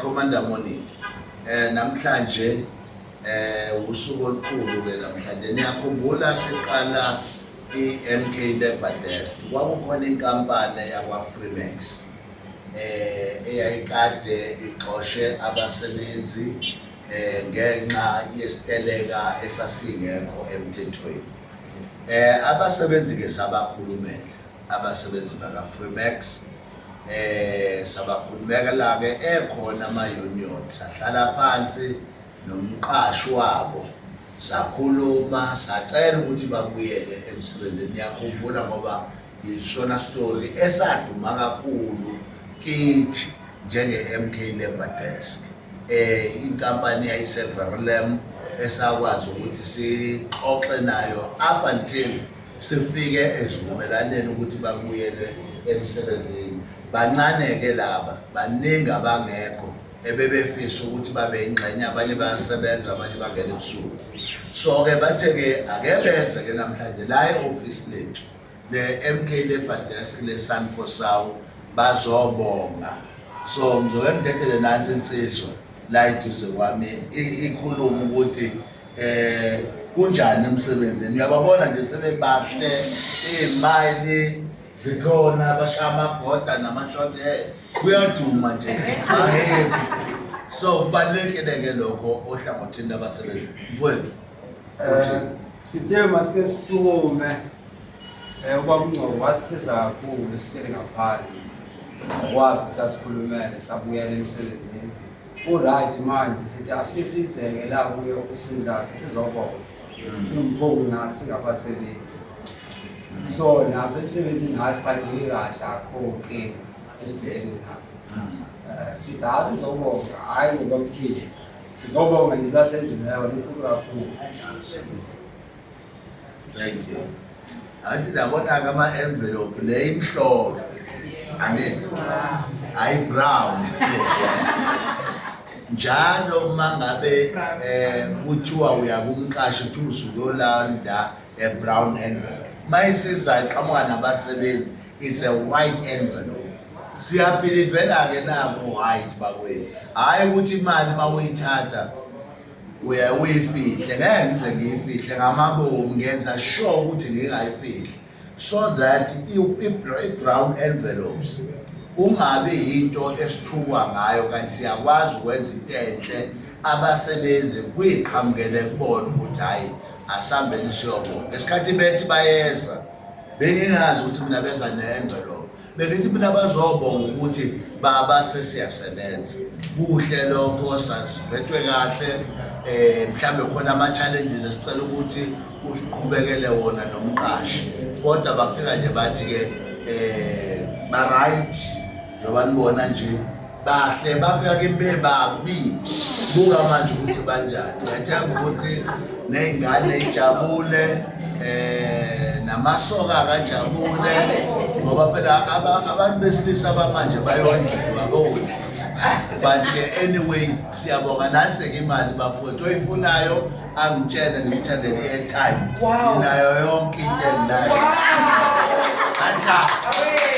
Commander Monique, namhlanje usuku olukhulu ke namhlanje. Niyakhumbula siqala i-MK Labour Desk, kwakukhona inkampani yakwa Freemax eyayikade ixoshe abasebenzi ngenxa yesiteleka esasingekho emthethweni. Abasebenzi ke sabakhulumela abasebenzi baka Freemax, sabakhulumela ke ekhona ama union, sahlala phansi nomqashi wabo, sakhuluma, sacela ukuthi babuyele emsebenzini. Niyakhumbula ngoba yisona story esaduma kakhulu kithi njenge-MK Labour Desk. Inkampani yayiseVerulam esakwazi ukuthi sixoxe nayo up until sifike esivumelaneni ukuthi babuyele emsebenzini. Bancane-ke laba, baningi abangekho ebebefisa ukuthi babe ingxenye, abanye bayasebenza, abanye bangena ebusuku. So-ke bathe-ke ake beze-ke namhlanje la e-ofisi lethu le-MK Labour Desk le-Sanfosawu bazobonga. So ngizoke ngidedele nansi insizwa la eduze kwami ikhulume ukuthi kunjani emsebenzini. Uyababona nje sebebahle, iy'mayini zikhona, bashaya amabhoda namashoti, kuyaduma nje, ba-happy. So kubalulekile-ke lokho ohlangothini labasebenzi. Mfowethu, uthi? Sithe masike sisukume, ubaba uNgcobo wasisiza kakhulu sihleli ngaphandle, wakwazi ukuthi asikhulumele, sabuyela emsebenzini. U-right manje, sithi asisizeke la kuye ofisini lakhe sizobonga, simphunga singabasebenzi. So naso emsebenzini hhayi siphatheke kahle, akho nkinga esibhekene nayo. Sithi asizobonga, hhayi ngoba kuthile, sizobonga nje lwasendlini yayo lukhulu kakhulu. Thank you. Athi labona-ke ama-envelope le imhlophe, angithi ayi brown. Njalo uma ngabe kuthiwa uya kumqashi kuthiwa usuke uyolanda a brown envelope, mayisiza iqhamuka nabasebenzi it's a white envelope. Siyaphilivela-ke naku white bakwethu, hhayi ukuthi imali uma uyithatha uye uyifihle. Ngeke ngize ngiyifihle ngamabomu, ngenza sure ukuthi ngingayifihli so that i-brown envelopes kungabi yinto esithukwa ngayo, kanti siyakwazi ukwenza into enhle abasebenzi kuyiqhamukele kubona ukuthi hhayi asambeni siyobonga. Ngesikhathi bethi bayeza bengingazi ukuthi mina beza ne-envelope, bengithi mina bazobonga ukuthi baba sesiyasebenza kuhle, lokho sasiphethwe kahle. Mhlambe khona ama-challenges esicela ukuthi usiqhubekele wona nomqashi, kodwa bafika nje bathi ke ba-right njengoba nibona nje bahle, bafika kimi bebabi, buka manje ukuthi banjani. Ngiyathemba ukuthi ney'ngane ijabule, namasoka akajabule, ngoba phela abantu besilisa bamanje bayondliwa bodla. But ke anyway siyabonga, nansi-ke imali bafowethu, oyifunayo angitshele ngimthandele i-airtime. Nayo yonke into enginayo. Andla.